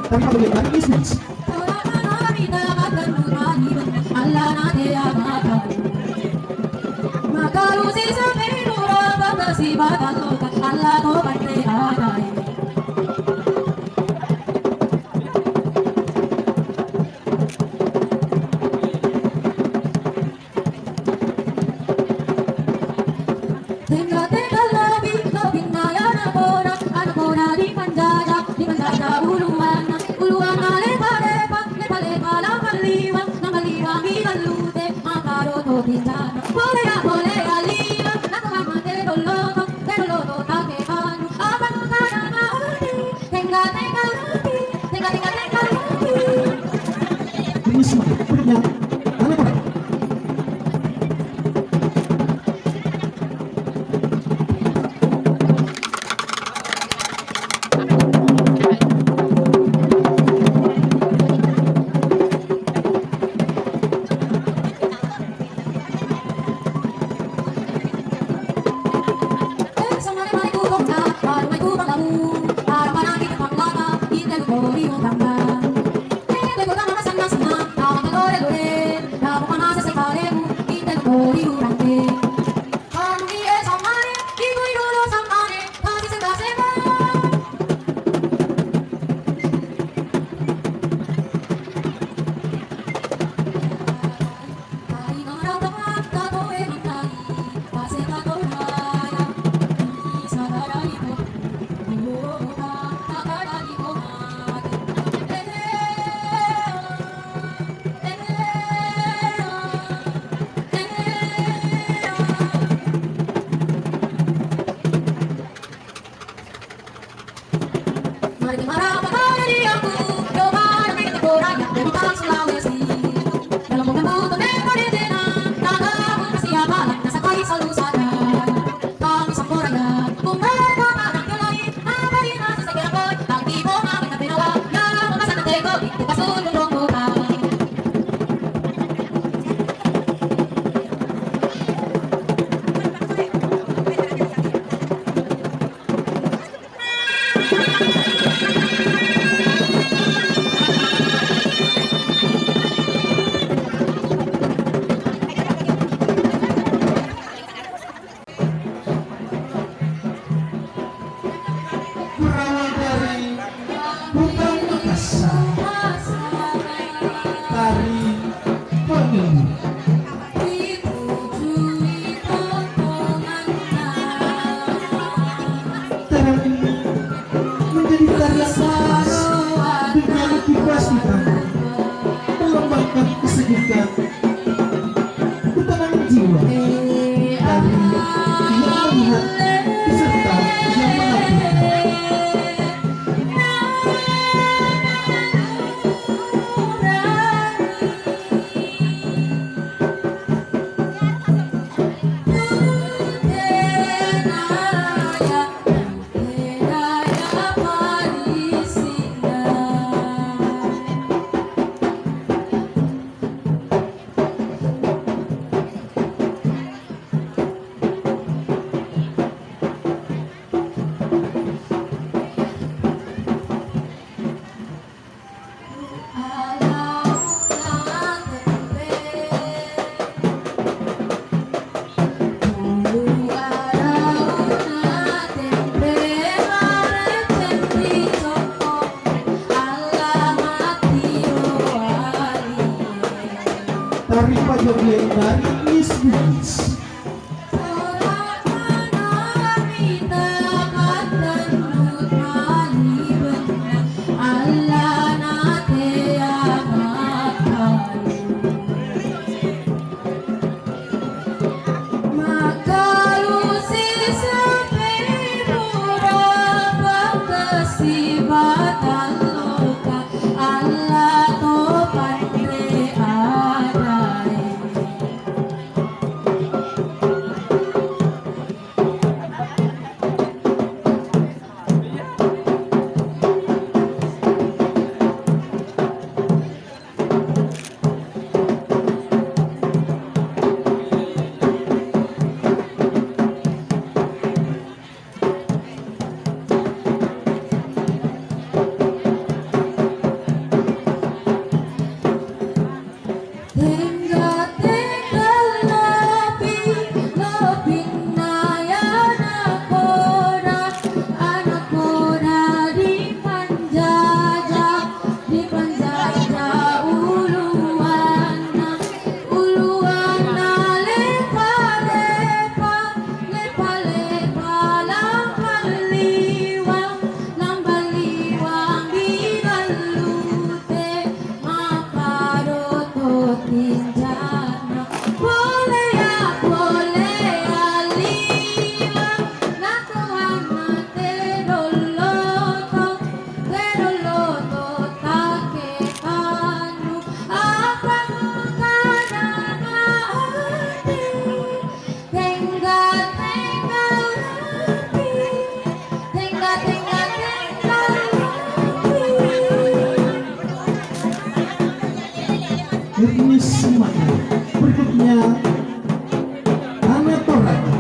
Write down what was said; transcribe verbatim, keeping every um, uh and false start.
Tanpa boleh lari, please. Tengka-tengka lobinna-lobinna ya anakona, anakona dipanjaja, dipanjaja uluanna, uluanna lepa-lepa, lepa-lepa la malliwa, la malliwa mi ballute, makaro to tinjana. Bolea, bolea liwa, nako mate dolloto, te dolloto take manu, apa nukana mani. Tengka-tengka lobinna, tengka-tengka lobinna. Ini semua, benar. Mana, Pak? Mari marapa kau dari aku, coba nanti tepuk rakyat dari Bang Sulawesi. Dalam bukan butuh neko di dena, tak tahu siapa lah, nasa kai selalu sadar. Kami sempurna, bukan apa nanti lain, apa di nasi segera boy, tapi mau kami tapi nawa, ya, masa nanti kau, itu pas dulu rombongan. Berawal dari Kota Makassar, tari Pengeluh. Tari ini menjadi tari yang khas dengan motivasi tari, melambangkan kesejukan, ketenangan jiwa, tari yang melihat beserta yang mengabdi. Tari Pajok Lendari Miss Bugis. Ernest Sumatera. Berikutnya, Tana Toraja.